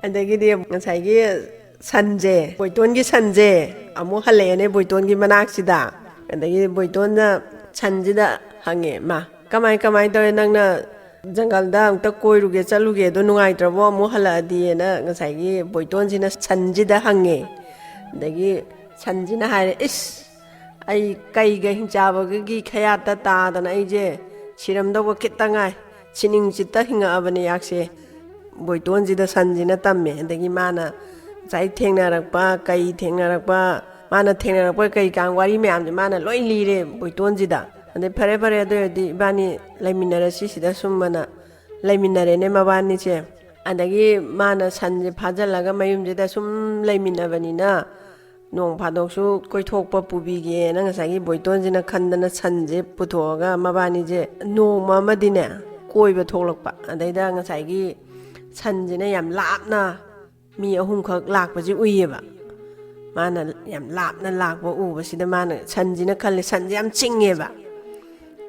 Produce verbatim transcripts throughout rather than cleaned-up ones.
ꯑꯗꯒꯤꯗꯤ ꯉꯁꯥꯏꯒꯤ ꯁꯟꯁꯦ, ꯕꯣꯏꯇꯣꯟꯒꯤ ꯁꯟꯁꯦ ꯑꯃꯨꯛ ꯍꯜꯂꯛꯑꯦꯅꯦ ꯕꯣꯏꯇꯣꯟꯒꯤ ꯃꯅꯥꯛꯁꯤꯗ꯫ ꯑꯗꯒꯤ ꯕꯣꯏꯇꯣꯟꯅ ꯁꯟꯁꯤꯗ ꯍꯪꯉꯦ, "ꯃꯥ, ꯀꯃꯥꯏ ꯀꯃꯥꯏ ꯇꯧꯔꯦ? ꯅꯪꯅ ꯖꯪꯒꯜꯗ ꯑꯃꯨꯛꯇ ꯀꯣꯏꯔꯨꯒꯦ ꯆꯠꯂꯨꯒꯦ, ꯑꯗꯣ ꯅꯨꯡꯉꯥꯏꯇ꯭ꯔꯕꯣ ꯑꯃꯨꯛ ꯍꯜꯂꯛꯑꯗꯤꯅ?" ꯉꯁꯥꯏꯒꯤ ꯕꯣꯏꯇꯣꯟꯁꯤꯅ ꯁꯟꯁꯤꯗ ꯍꯪꯉꯦ꯫ ꯑꯗꯒꯤ ꯁꯟꯁꯤꯅ ꯍꯥꯏꯔꯦ, "ꯏꯁ, ꯑꯩ ꯀꯩꯒ ꯍꯤꯡꯆꯥꯕꯒꯤ ꯈꯌꯥꯠꯇ ꯇꯥꯗꯅ ꯑꯩꯁꯦ ꯁꯤꯔꯝꯗꯧꯕ ꯈꯤꯇ ꯉꯥꯏ, ꯁꯤꯅꯤꯡ ꯆꯤꯠꯇ ꯍꯤꯡꯉꯛꯑꯕꯅꯦ ꯑꯩꯍꯥꯛꯁꯦ"꯫ ꯕꯣꯏꯇꯣꯟꯁꯤꯗ ꯁꯟꯁꯤꯅ ꯇꯝꯃꯦ꯫ ꯑꯗꯒꯤ ꯃꯥꯅ ꯉꯁꯥꯏ ꯊꯦꯡꯅꯔꯛꯄ, ꯀꯩ ꯊꯦꯡꯅꯔꯛꯄ, ꯃꯥꯅ ꯊꯦꯡꯅꯔꯛꯄ ꯀꯩ ꯀꯥꯡ ꯋꯥꯔꯤ ꯃꯌꯥꯝꯁꯦ ꯃꯥꯅ ꯂꯣꯏ ꯂꯤꯔꯦ ꯕꯣꯏꯇꯣꯟꯁꯤꯗ꯫ ꯑꯗꯩ, "ꯐꯔꯦ, ꯐꯔꯦ, ꯑꯗꯨ ꯑꯣꯏꯔꯗꯤ ꯏꯕꯥꯅꯤ ꯂꯩꯃꯤꯟꯅꯔꯁꯤ ꯁꯤꯗ ꯁꯨꯝ" ꯑꯅ ꯂꯩꯃꯤꯟꯅꯔꯦꯅꯦ ꯃꯕꯥꯅꯤꯁꯦ꯫ ꯑꯗꯒꯤ ꯃꯥꯅ ꯁꯟꯁꯦ ꯐꯥꯖꯤꯜꯂꯒ ꯃꯌꯨꯝꯁꯤꯗ ꯁꯨꯝ ꯂꯩꯃꯤꯟꯅꯕꯅꯤꯅ, ꯅꯣꯡ ꯐꯥꯗꯣꯛꯁꯨ ꯀꯣꯏꯊꯣꯛꯄ ꯄꯨꯕꯤꯒꯦꯅ ꯉꯁꯥꯏꯒꯤ ꯕꯣꯏꯇꯣꯟꯁꯤꯅ ꯈꯟꯗꯅ ꯁꯟꯁꯦ ꯄꯨꯊꯣꯛꯑꯒ ꯃꯕꯥꯅꯤꯁꯦ ꯅꯣꯡꯃ ꯑꯃꯗꯤꯅꯦ ꯀꯣꯏꯕ ꯊꯣꯛꯂꯛꯄ꯫ ꯑꯗꯩꯗ ꯉꯁꯥꯏꯒꯤ ꯁꯟꯁꯤꯅ ꯌꯥꯝ ꯂꯥꯞꯅ ꯃꯤ ꯑꯍꯨꯝꯈꯛ ꯂꯥꯛꯄꯁꯦ ꯎꯏꯌꯦꯕ꯫ ꯃꯥꯅ ꯌꯥꯝ ꯂꯥꯞꯅ ꯂꯥꯛꯄ ꯎꯕꯁꯤꯗ ꯃꯥꯅ, ꯁꯟꯁꯤꯅ ꯈꯜꯂꯦ, ꯁꯟꯁꯦ ꯌꯥꯝ ꯆꯤꯡꯉꯦꯕ꯫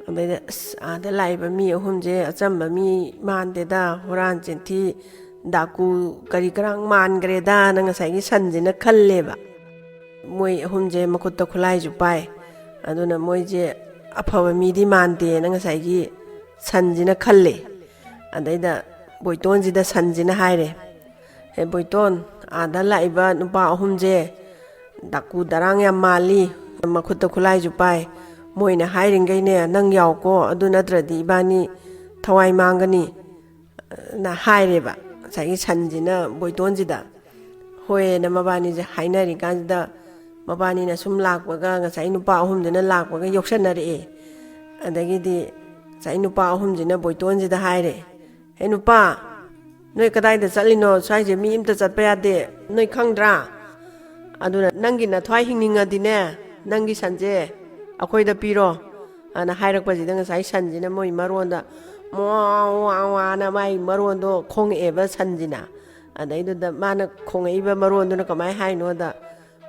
ꯑꯗꯩꯗ, "ꯑꯁ, ꯑꯥꯗ ꯂꯥꯛꯏꯕ ꯃꯤ ꯑꯍꯨꯝꯁꯦ ꯑꯆꯝꯕ ꯃꯤ ꯃꯥꯟꯗꯦꯗ, ꯍꯨꯔꯥꯟ ꯆꯤꯟꯊꯤ, ꯗꯥꯀꯨ ꯀꯔꯤ ꯀꯔꯥꯡ ꯃꯥꯟꯈ꯭ꯔꯦꯗꯥꯅ" ꯉꯁꯥꯏꯒꯤ ꯁꯟꯁꯤꯅ ꯈꯜꯂꯦꯕ꯫ ꯃꯣꯏ ꯑꯍꯨꯝꯁꯦ ꯃꯈꯨꯠꯇ ꯈꯨꯠꯂꯥꯏꯁꯨ ꯄꯥꯏ, ꯑꯗꯨꯅ ꯃꯣꯏꯁꯦ ꯑꯐꯕ ꯃꯤꯗꯤ ꯃꯥꯟꯗꯦꯅ ꯉꯁꯥꯏꯒꯤ ꯁꯟꯁꯤꯅ ꯈꯜꯂꯦ꯫ ꯑꯗꯩꯗ ꯕꯣꯏꯇꯣꯟꯁꯤꯗ ꯁꯟꯁꯤꯅ ꯍꯥꯏꯔꯦ, "ꯍꯦ ꯕꯣꯏꯇꯣꯟ, ꯑꯥꯗ ꯂꯥꯛꯏꯕ ꯅꯨꯄꯥ ꯑꯍꯨꯝꯁꯦ ꯗꯥꯀꯨ ꯗꯔꯥꯡ ꯌꯥꯝ ꯃꯥꯜꯂꯤ, ꯃꯈꯨꯠꯇ ꯈꯨꯠꯂꯥꯏꯁꯨ ꯄꯥꯏ, ꯃꯣꯏꯅ ꯍꯥꯏꯔꯤꯈꯩꯅꯦ ꯅꯪ ꯌꯥꯎꯀꯣ, ꯑꯗꯨ ꯅꯠꯇ꯭ꯔꯗꯤ ꯏꯕꯥꯅꯤ ꯊꯋꯥꯏ ꯃꯥꯡꯒꯅꯤ"ꯅ ꯍꯥꯏꯔꯦꯕ ꯉꯁꯥꯏꯒꯤ ꯁꯟꯁꯤꯅ ꯕꯣꯏꯇꯣꯟꯁꯤꯗ꯫ ꯍꯣꯏꯅ ꯃꯕꯥꯅꯤꯁꯦ ꯍꯥꯏꯅꯔꯤꯀꯥꯟꯁꯤꯗ, ꯃꯕꯥꯅꯤꯅ ꯁꯨꯝ ꯂꯥꯛꯄꯒ, ꯉꯁꯥꯏ ꯅꯨꯄꯥ ꯑꯍꯨꯝꯗꯨꯅ ꯂꯥꯛꯄꯒ ꯌꯣꯛꯁꯟꯅꯔꯛꯑꯦ꯫ ꯑꯗꯒꯤꯗꯤ ꯉꯁꯥꯏ ꯅꯨꯄꯥ ꯑꯍꯨꯝꯁꯤꯅ ꯕꯣꯏꯇꯣꯟꯁꯤꯗ ꯍꯥꯏꯔꯦ, "ꯍꯦ ꯅꯨꯄꯥ, ꯅꯣꯏ ꯀꯗꯥꯏꯗ ꯆꯠꯂꯤꯅꯣ? ꯁ꯭ꯋꯥꯏꯁꯦ ꯃꯤ ꯑꯝꯇ ꯆꯠꯄ ꯌꯥꯗꯦ, ꯅꯣꯏ ꯈꯪꯗ꯭ꯔꯥ? ꯑꯗꯨꯅ ꯅꯪꯒꯤ ꯅꯊ꯭ꯋꯥꯏ ꯍꯤꯡꯅꯤꯡꯉꯗꯤꯅꯦ, ꯅꯪꯒꯤ ꯁꯟꯁꯦ ꯑꯩꯈꯣꯏꯗ ꯄꯤꯔꯣ" ꯑꯅ ꯍꯥꯏꯔꯛꯄꯁꯤꯗ, ꯉꯁꯥꯏ ꯁꯟꯁꯤꯅ ꯃꯣꯏ ꯃꯔꯣꯟꯗ ꯃꯣ ꯋꯥ ꯋꯥꯅ ꯃꯥꯏ ꯃꯔꯣꯟꯗꯣ ꯈꯣꯡꯉꯛꯑꯦꯕ ꯁꯟꯁꯤꯅ꯫ ꯑꯗꯩꯗꯨꯗ ꯃꯥꯅ ꯈꯣꯡꯉꯛꯏꯕ ꯃꯔꯣꯟꯗꯨꯅ ꯀꯃꯥꯏꯅ ꯍꯥꯏꯅꯣꯗ,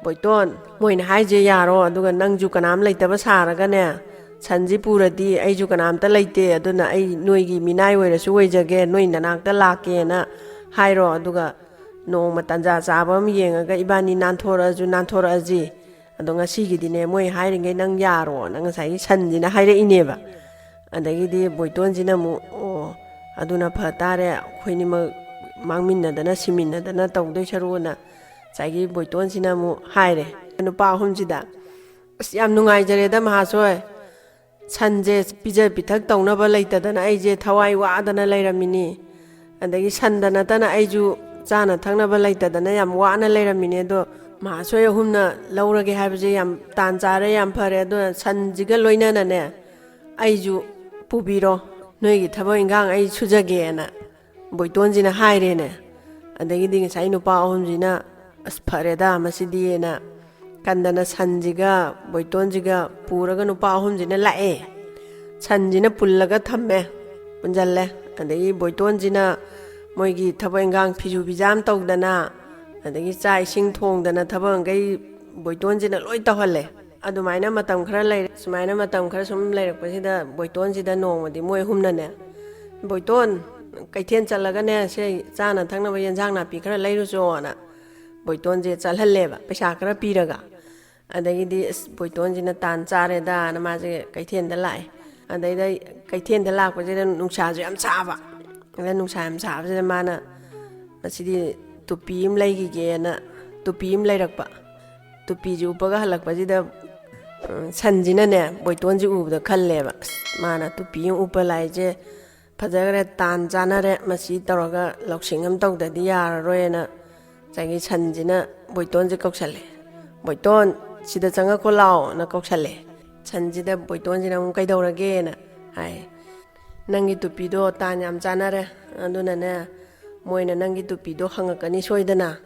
"ꯕꯣꯏꯇꯣꯟ, ꯃꯣꯏꯅ ꯍꯥꯏꯁꯦ ꯌꯥꯔꯣ, ꯑꯗꯨꯒ ꯅꯪꯁꯨ ꯀꯅꯥꯝ ꯂꯩꯇꯕ ꯁꯥꯔꯒꯅꯦ, ꯁꯟꯁꯤ ꯄꯨꯔꯗꯤ ꯑꯩꯁꯨ ꯀꯅꯥꯝꯇ ꯂꯩꯇꯦ, ꯑꯗꯨꯅ ꯑꯩ ꯅꯣꯏꯒꯤ ꯃꯤꯅꯥꯏ ꯑꯣꯏꯔꯁꯨ ꯑꯣꯏꯖꯒꯦ, ꯅꯣꯏ ꯅꯅꯥꯛꯇ ꯂꯥꯛꯀꯦꯅ ꯍꯥꯏꯔꯣ, ꯑꯗꯨꯒ ꯅꯣꯡꯃ ꯇꯥꯟꯖꯥ ꯆꯥꯕ ꯑꯃ ꯌꯦꯡꯉꯒ ꯏꯕꯥꯅꯤ ꯅꯥꯟꯊꯣꯔꯛꯑꯁꯨ ꯅꯥꯟꯊꯣꯔꯛꯑꯁꯤ, ꯑꯗꯣ ꯉꯁꯤꯒꯤꯗꯤꯅꯦ ꯃꯣꯏ ꯍꯥꯏꯔꯤꯉꯩ ꯅꯪ ꯌꯥꯔꯣꯅ ꯉꯁꯥꯏꯒꯤ ꯁꯟꯁꯤꯅ ꯍꯥꯏꯔꯛꯏꯅꯦꯕ꯫ ꯑꯗꯒꯤꯗꯤ ꯕꯣꯏꯇꯣꯟꯁꯤꯅ ꯑꯃꯨꯛ, "ꯑꯣ, ꯑꯗꯨꯅ ꯐ ꯇꯥꯔꯦ, ꯑꯩꯈꯣꯏꯅꯤꯃꯛ ꯃꯥꯡꯃꯤꯟꯅꯗꯅ ꯁꯤꯃꯤꯟꯅꯗꯅ ꯇꯧꯗꯣꯏ ꯁꯔꯨꯛꯅ", ꯉꯁꯥꯏꯒꯤ ꯕꯣꯏꯇꯣꯟꯁꯤꯅ ꯑꯃꯨꯛ ꯍꯥꯏꯔꯦ ꯅꯨꯄꯥ ꯑꯍꯨꯝꯁꯤꯗ꯫ "ꯑꯁ, ꯌꯥꯝ ꯅꯨꯡꯉꯥꯏꯖꯔꯦꯗ ꯃꯍꯥꯁꯣꯏ, ꯁꯟꯁꯦ ꯄꯤꯖ ꯄꯤꯊꯛ ꯇꯧꯅꯕ ꯂꯩꯇꯗꯅ ꯑꯩꯁꯦ ꯊꯋꯥꯏ ꯋꯥꯗꯅ ꯂꯩꯔꯝꯃꯤꯅꯤ, ꯑꯗꯒꯤ ꯁꯟꯗ ꯅꯠꯇꯅ ꯑꯩꯁꯨ ꯆꯥꯅ ꯊꯛꯅꯕ ꯂꯩꯇꯗꯅ ꯌꯥꯝ ꯋꯥꯅ ꯂꯩꯔꯝꯃꯤꯅꯦ꯫ ꯑꯗꯣ ꯃꯍꯥꯁꯣꯏ ꯑꯍꯨꯝꯅ ꯂꯧꯔꯒꯦ ꯍꯥꯏꯕꯁꯦ ꯌꯥꯝ ꯇꯥꯟ ꯆꯥꯔꯦ, ꯌꯥꯝ ꯐꯔꯦ꯫ ꯑꯗꯨꯅ ꯁꯟꯁꯤꯒ ꯂꯣꯏꯅꯅꯅꯦ ꯑꯩꯁꯨ ꯄꯨꯕꯤꯔꯣ, ꯅꯣꯏꯒꯤ ꯊꯕꯛ ꯏꯟꯈꯥꯡ ꯑꯩ ꯁꯨꯖꯒꯦꯅ" ꯕꯣꯏꯇꯣꯟꯁꯤꯅ ꯍꯥꯏꯔꯦꯅꯦ꯫ ꯑꯗꯒꯤꯗꯤ ꯉꯁꯥꯏ ꯅꯨꯄꯥ ꯑꯍꯨꯝꯁꯤꯅ, "ꯑꯁ, ꯐꯔꯦꯗ ꯃꯁꯤꯗꯤꯅ" ꯀꯟꯗꯅ ꯁꯟꯁꯤꯒ ꯕꯣꯏꯇꯣꯟꯁꯤꯒ ꯄꯨꯔꯒ ꯅꯨꯄꯥ ꯑꯍꯨꯝꯁꯤꯅ ꯂꯥꯛꯑꯦ꯫ ꯁꯟꯁꯤꯅ ꯄꯨꯜꯂꯒ ꯊꯝꯃꯦ, ꯄꯨꯟꯁꯤꯜꯂꯦ꯫ ꯑꯗꯒꯤ ꯕꯣꯏꯇꯣꯟꯁꯤꯅ ꯃꯣꯏꯒꯤ ꯊꯕꯛ ꯏꯟꯈꯥꯡ ꯐꯤꯁꯨ ꯐꯤꯖꯥꯝ ꯇꯧꯗꯅ, ꯑꯗꯒꯤ ꯆꯥꯛ ꯏꯁꯤꯡ ꯊꯣꯡꯗꯅ ꯊꯕꯛ ꯃꯈꯩ ꯕꯣꯏꯇꯣꯟꯁꯤꯅ ꯂꯣꯏ ꯇꯧꯍꯜꯂꯦ꯫ ꯑꯗꯨꯃꯥꯏꯅ ꯃꯇꯝ ꯈꯔ ꯂꯩꯔꯦ꯫ ꯁꯨꯃꯥꯏꯅ ꯃꯇꯝ ꯈꯔ ꯁꯨꯝ ꯂꯩꯔꯛꯄꯁꯤꯗ ꯕꯣꯏꯇꯣꯟꯁꯤꯗ ꯅꯣꯡꯃꯗꯤ ꯃꯣꯏ ꯑꯍꯨꯝꯅꯅꯦ, "ꯕꯣꯏꯇꯣꯟ, ꯀꯩꯊꯦꯜ ꯆꯠꯂꯒꯅꯦ ꯁꯦ ꯆꯥꯅ ꯊꯛꯅꯕ ꯌꯦꯟꯁꯥꯡ ꯅꯥꯄꯤ ꯈꯔ ꯂꯩꯔꯨꯆꯣꯅ" ꯕꯣꯏꯇꯣꯟꯁꯦ ꯆꯠꯍꯜꯂꯦꯕ, ꯄꯩꯁꯥ ꯈꯔ ꯄꯤꯔꯒ꯫ ꯑꯗꯒꯤꯗꯤ ꯑꯁ, ꯕꯣꯏꯇꯣꯟꯁꯤꯅ ꯇꯥꯟ ꯆꯥꯔꯦꯗꯥꯅ ꯃꯥꯁꯦ ꯀꯩꯊꯦꯜꯗ ꯂꯥꯛꯑꯦ꯫ ꯑꯗꯩꯗ ꯀꯩꯊꯦꯜꯗ ꯂꯥꯛꯄꯁꯤꯗ ꯅꯨꯡꯁꯥꯁꯨ ꯌꯥꯝ ꯁꯥꯕ꯫ ꯑꯗ ꯅꯨꯡꯁꯥ ꯌꯥꯝ ꯁꯥꯕꯁꯤꯗ ꯃꯥꯅ ꯃꯁꯤꯗꯤ ꯇꯨꯄꯤ ꯑꯃ ꯂꯩꯈꯤꯒꯦꯅ ꯇꯨꯄꯤ ꯑꯃ ꯂꯩꯔꯛꯄ꯫ ꯇꯨꯄꯤꯁꯤ ꯎꯞꯄꯒ ꯍꯜꯂꯛꯄꯁꯤꯗ, ꯎꯝ, ꯁꯟꯁꯤꯅꯅꯦ ꯕꯣꯏꯇꯣꯟꯁꯤ ꯎꯕꯗ ꯈꯜꯂꯦꯕ, "ꯑꯁ, ꯃꯥꯅ ꯇꯨꯄꯤ ꯑꯃ ꯎꯞꯄ ꯂꯥꯛꯏꯁꯦ ꯐꯖꯈ꯭ꯔꯦ, ꯇꯥꯟ ꯆꯥꯅꯔꯦ, ꯃꯁꯤ ꯇꯧꯔꯒ ꯂꯧꯁꯤꯡ ꯑꯃ ꯇꯧꯗꯗꯤ ꯌꯥꯔꯔꯣꯏꯅ" ꯉꯁꯥꯏꯒꯤ ꯁꯟꯁꯤꯅ ꯕꯣꯏꯇꯣꯟꯁꯦ ꯀꯧꯁꯜꯂꯦ꯫ "ꯕꯣꯏꯇꯣꯟ, ꯁꯤꯗ ꯆꯪꯉꯛꯈꯣ ꯂꯥꯛꯑꯣꯅ" ꯀꯧꯁꯜꯂꯦ꯫ ꯁꯟꯁꯤꯗ ꯕꯣꯏꯇꯣꯟꯁꯤꯅ ꯑꯃꯨꯛ "ꯀꯩꯗꯧꯔꯒꯦꯅ" ꯍꯥꯏ꯫ "ꯅꯪꯒꯤ ꯇꯨꯄꯤꯗꯣ ꯇꯥꯟ ꯌꯥꯝ ꯆꯥꯅꯔꯦ, ꯑꯗꯨꯅꯅꯦ ꯃꯣꯏꯅ ꯅꯪꯒꯤ ꯇꯨꯄꯤꯗꯣ ꯍꯪꯉꯛꯀꯅꯤ ꯁꯣꯏꯗꯅ꯫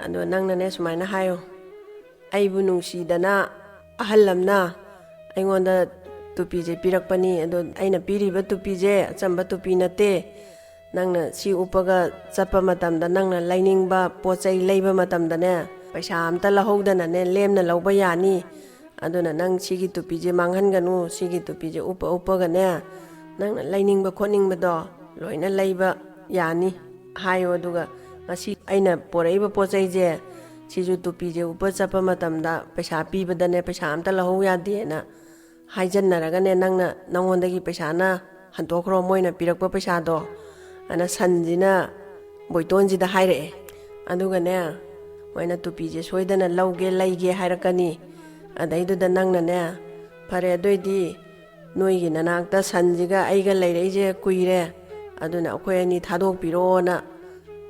ꯑꯗꯣ ꯅꯪꯅꯅꯦ ꯁꯨꯃꯥꯏꯅ ꯍꯥꯏꯌꯣ, 'ꯑꯩꯕꯨ ꯅꯨꯡꯁꯤꯗꯅ ꯑꯍꯜ ꯑꯃꯅ ꯑꯩꯉꯣꯟꯗ ꯇꯨꯄꯤꯁꯦ ꯄꯤꯔꯛꯄꯅꯤ꯫ ꯑꯗꯣ ꯑꯩꯅ ꯄꯤꯔꯤꯕ ꯇꯨꯄꯤꯁꯦ ꯑꯆꯝꯕ ꯇꯨꯄꯤ ꯅꯠꯇꯦ꯫ ꯅꯪꯅ ꯁꯤ ꯎꯞꯄꯒ ꯆꯠꯄ ꯃꯇꯝꯗ ꯅꯪꯅ ꯂꯩꯅꯤꯡꯕ ꯄꯣꯠ ꯆꯩ ꯂꯩꯕ ꯃꯇꯝꯗꯅꯦ ꯄꯩꯁꯥ ꯑꯝꯇ ꯂꯧꯍꯧꯗꯅꯅꯦ ꯂꯦꯝꯅ ꯂꯧꯕ ꯌꯥꯅꯤ꯫ ꯑꯗꯨꯅ ꯅꯪ ꯁꯤꯒꯤ ꯇꯨꯄꯤꯁꯦ ꯃꯥꯡꯍꯟꯒꯅꯨ꯫ ꯁꯤꯒꯤ ꯇꯨꯄꯤꯁꯦ ꯎꯞꯄ ꯎꯞꯄꯒꯅꯦ ꯅꯪꯅ ꯂꯩꯅꯤꯡꯕ ꯈꯣꯠꯅꯤꯡꯕꯗꯣ ꯂꯣꯏꯅ ꯂꯩꯕ ꯌꯥꯅꯤ' ꯍꯥꯏꯌꯣ꯫ ꯑꯗꯨꯒ ꯉꯁꯤ ꯑꯩꯅ ꯄꯣꯔꯛꯏꯕ ꯄꯣꯠ ꯆꯩꯁꯦ, ꯁꯤꯁꯨ ꯇꯨꯄꯤꯁꯦ ꯎꯞꯄ ꯆꯠꯄ ꯃꯇꯝꯗ ꯄꯩꯁꯥ ꯄꯤꯕꯗꯅꯦ, ꯄꯩꯁꯥ ꯑꯝꯇ ꯂꯧꯍꯧ ꯌꯥꯗꯦꯅ ꯍꯥꯏꯖꯟꯅꯔꯒꯅꯦ, ꯅꯪꯅ, ꯅꯪꯉꯣꯟꯗꯒꯤ ꯄꯩꯁꯥꯅ ꯍꯟꯗꯣꯛꯈ꯭ꯔꯣ, ꯃꯣꯏꯅ ꯄꯤꯔꯛꯄ ꯄꯩꯁꯥꯗꯣ, ꯑꯅ ꯁꯟꯁꯤꯅ ꯕꯣꯏꯇꯣꯟꯁꯤꯗ ꯍꯥꯏꯔꯛꯑꯦ꯫ ꯑꯗꯨꯒꯅꯦ, ꯃꯣꯏꯅ ꯇꯨꯄꯤꯁꯦ ꯁꯣꯏꯗꯅ ꯂꯧꯒꯦ, ꯂꯩꯒꯦ ꯍꯥꯏꯔꯛꯀꯅꯤ꯫ ꯑꯗꯩꯗꯨꯗ ꯅꯪꯅꯅꯦ, "ꯐꯔꯦ, ꯑꯗꯨꯏꯗꯤ ꯅꯣꯏꯒꯤ ꯅꯅꯥꯛꯇ ꯁꯟꯁꯤꯒ ꯑꯩꯒ ꯂꯩꯔꯛꯏꯁꯦ ꯀꯨꯏꯔꯦ, ꯑꯗꯨꯅ ꯑꯩꯈꯣꯏ ꯑꯅꯤ ꯊꯥꯗꯣꯛꯄꯤꯔꯣꯅ